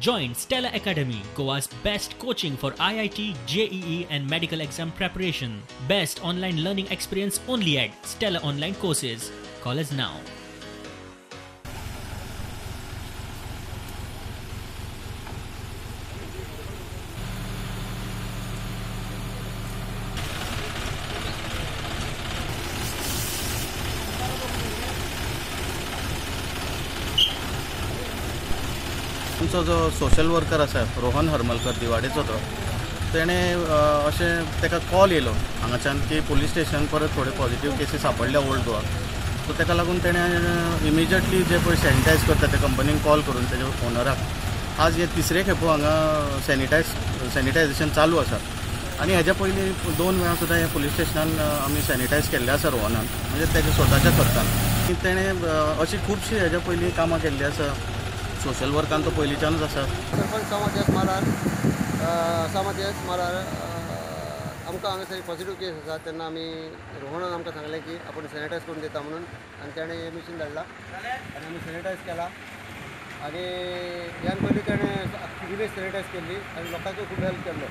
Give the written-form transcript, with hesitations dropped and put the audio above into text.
Join Stella Academy, Goa's best coaching for IIT, JEE and medical exam preparation. Best online learning experience only at Stella Online Courses. Call us now. आमचो जो social worker आसा रोहन हरमलकर दिवाडेचो तो तेणें अशें ताका call येयलो हांगाच्यान की पुलीस स्टेशन परत थोडे पॉझिटिव्ह केसी सांपडल्या ओल्ड गोवा. सो ताका लागून तेणें इमिजिएटली जे पळय सॅनिटायज करता त्या कंपनीक कॉल करून तेज्या ओनराक आज हे तिसरे खेपो हांगा सॅनिटायझेशन चालू आसा. आनी हेज्या पयलीं 2 वेळा सुद्दां हे पुलीस स्टेशनान आमी सॅनिटायज केल्लें आसा रोहनान, म्हणजे तेज्या स्वताच्या खर्चान. तेणें अशी खुबशीं हेज्या पयलीं कामां केल्लीं आसा. सोशल वर्कान तो पयलींच्यानूच आसा. सरपंच सामातियास मालार आमकां हांगासर पॉझिटिव्ह केस आसा तेन्ना आमी रोहनान आमकां सांगलें की आपूण सॅनिटायज करून दिता म्हणून, आनी तेणें हें मिशीन धाडलां आनी आमी सॅनिटायज केला. आनी ह्यान पयलीं तेणें विलेज सॅनिटायज केल्ली आनी लोकांकूय खूब हेल्प केल्लो.